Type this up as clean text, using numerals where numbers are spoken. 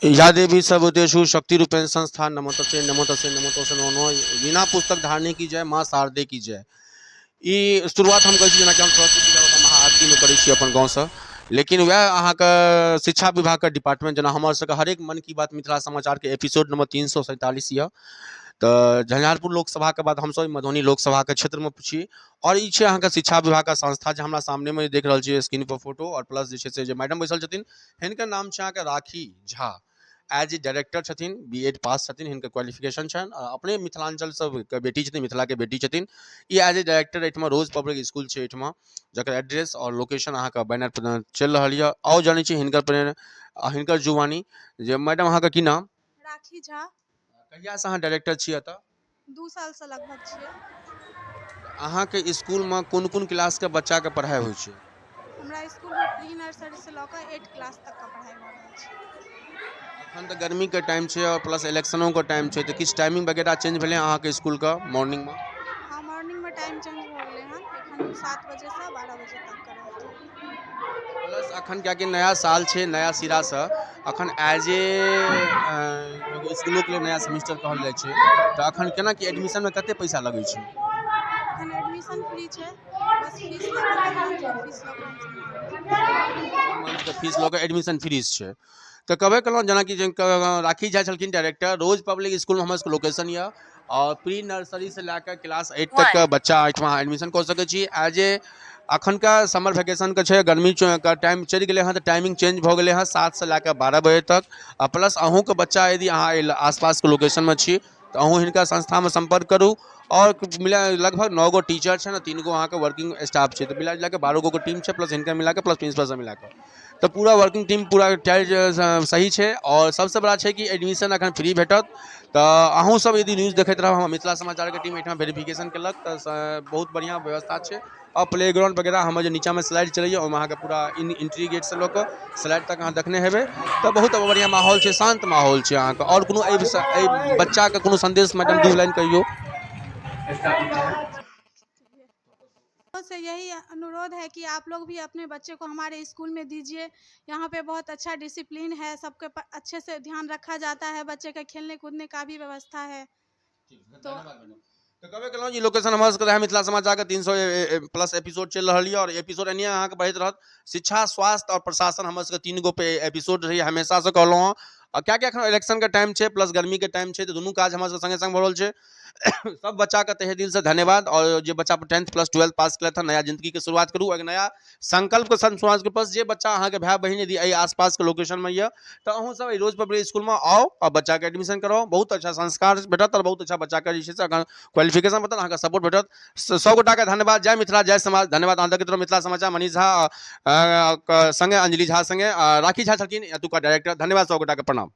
या देवी सर्वभूतेषु शक्ति रूपेण संस्था नमो तस्यै नमो तस्यै नमो तस्यै नमो नमः। वीणा पुस्तक धारणी की जय, माँ शारदे की जय। ई शुरुआत हम करै छी जेनाकि हम सरस्वती पूजाके महाआरतीमे करै छी अपन गाँवसँ, लेकिन वएह अहाँके शिक्षा विभागके डिपार्टमेंट, जेना हमर सबके हरेक मन की बात मिथिला समाचारके एपिसोड नंबर 347 यऽ, तऽ झंझारपुर लोकसभाके बाद हमसब मधुबनी लोकसभाके क्षेत्रमे छी। आओर ई छै अहाँके शिक्षा विभागके संस्था जे हमरा सामनेमे देख रहल छियै स्क्रीन पर फोटो, आओर प्लस जे छै से जे मैडम बैसल छथिन हिनकर नाम छै अहाँके Rakhi Jha, as a director छथिन, बी एड पास छथिन, हिनकर क्वालिफिकेशन छनि, आ अपने मिथिलाञ्चल सबके बेटी छथिन, मिथिलाके बेटी छथिन। ई एज ए डायरेक्टर एहिठमा रोज पब्लिक स्कूल छै एहिठमा, जकर एड्रेस आओर लोकेशन अहाँके बैनर पर चलि रहल यऽ। आउ जानै छी हिनकर प्रेरणा आ हिनकर जुबानी। जे मैडम अहाँके की नाम? राखी झा। कहियासँ अहाँ डायरेक्टर छी एतऽ? 2 सालसँ लगभग छियै। अहाँके स्कूलमे कोन कोन क्लासके बच्चाके पढ़ाइ होइ छै? हमरा स्कूलमे प्री नर्सरीसँ लऽ कऽ 8 क्लास तकके पढ़ाइ भऽ रहल छै। अखन तऽ गर्मीके टाइम छै आओर प्लस इलेक्शनोके टाइम छै, तऽ किछु टाइमिंग वगैरह चेंज भेलै अहाँके स्कूलके मॉर्निंगमे? हँ, मॉर्निंगमे टाइम चेंज भऽ गेलै हन, एखन 7 बजेसँ 12 बजे तकके रहतै। प्लस अखन कियाकि नया साल छै, नया सिरासँ अखन एज ए स्कूलोके लेल नया सेमेस्टर कहल जाइ छै, तऽ अखन केना की एडमिशनमे कते पैसा लगै छै? अखन एडमिशन फ्री छै, बस फीस लऽ कऽ 1 मंथके फीस लऽ कऽ हमसब मांगै छी। 1 मंथके फीस लऽ कऽ एडमिशन फ्री छै। तऽ कहबे केलहुँ जेनाकि जे राखी झा छलखिन डायरेक्टर रोज पब्लिक स्कूलमे हमर सबके लोकेशन यऽ, आओर प्री नर्सरीसँ लए कऽ क्लास 8 तकके बच्चा एहिठमा एडमिशन कऽ सकै छी। एज ए अखनका समर वैकेशनके छै, गर्मीके टाइम चलि गेलै हँ, तऽ टाइमिंग चेंज भऽ गेलै हँ 7 से लए कऽ 12 बजे तक। आ प्लस अहूँके बच्चा यदि अहाँ एहि आसपासके लोकेशनमे छी तऽ अहूँ हिनका संस्थामे सम्पर्क करू। आओर मिला लगभग 9 गो टीचर छै ने, 3 गो अहाँके वर्किंग स्टाफ छै, तऽ मिला जुला कऽ 12 गोके टीम छै, प्लस हिनका मिलाकऽ प्लस प्रिंसिपलसँ मिलाकऽ तऽ पूरा वर्किंग टीम पूरा टाइट सही छै। आओर सबसँ बड़ा छै कि एडमिशन अखन फ्री भेटत। तऽ अहूँ सब यदि न्यूज देखैत रहब, हमर मिथिला समाचारके टीम एहिठाम वेरिफिकेशन केलक, तऽ बहुत बढ़िआँ व्यवस्था छै। आओर प्ले ग्राउंड वगैरह हमर जे नीचाँमे स्लाइड चलैए ओहिमे अहाँके पूरा एंट्री गेटसँ लऽ कऽ स्लाइड तक अहाँ देखने हेबै, तऽ बहुत बढ़िआँ माहौल छै, शान्त माहौल छै अहाँके। आओर कोनो एहि बच्चाके कोनो सन्देश मैडम 2 लाइन कहियौ। से यही अनुरोध है कि आप लोग भी अपने बच्चे को हमारे स्कूल में दीजिए। यहाँ पे बहुत अच्छा डिसिप्लिन है, सबके अच्छे से ध्यान रखा जाता है, बच्चे के खेलने कूदने का भी व्यवस्था है। तो तऽ कहबे केलहुँ जे लोकेशन हमर सबके रहै मिथिला समाचारके 300 प्लस एपिसोड चलि रहल यऽ, आओर एपिसोड एनाहिए अहाँके बढ़ैत रहत। शिक्षा, स्वास्थ्य आओर प्रशासन हमर सबके 3 गो पे एपिसोड रहैए, हमेशासँ कहलहुँ हँ। आ कियाकि एखन इलेक्शनके टाइम छै प्लस गर्मीके टाइम छै, तऽ दुनू काज हमर सबके सङ्गे सङ्ग भऽ रहल छै। सब बच्चाके तहे दिलसँ धन्यवाद। आओर जे बच्चा 10th plus 12th पास केलथि हँ, नया जिंदगीके शुरुआत करू, एक नया संकल्पके संग शुरुआत करू। प्लस जे बच्चा अहाँके भाय बहिन यदि एहि आसपासके लोकेशनमे यऽ तऽ अहूँ सब एहि रोज पब्लिक स्कूलमे आउ आओर बच्चाके एडमिशन कराउ। बहुत अच्छा संस्कार भेटत आओर बहुत अच्छा बच्चाके जे छै से अखन क्वालिफिकेशन भेटत, अहाँके सपोर्ट भेटत। सब गोटाके धन्यवाद। जय मिथिला, जय समाज। धन्यवाद। अहाँ देखैत रहू मिथिला समाचार। मनीष झा सङ्गे, अंजलि झा सङ्गे, राखी झा छलखिन एतुका डायरेक्टर। धन्यवाद सब गोटाके, प्रणाम।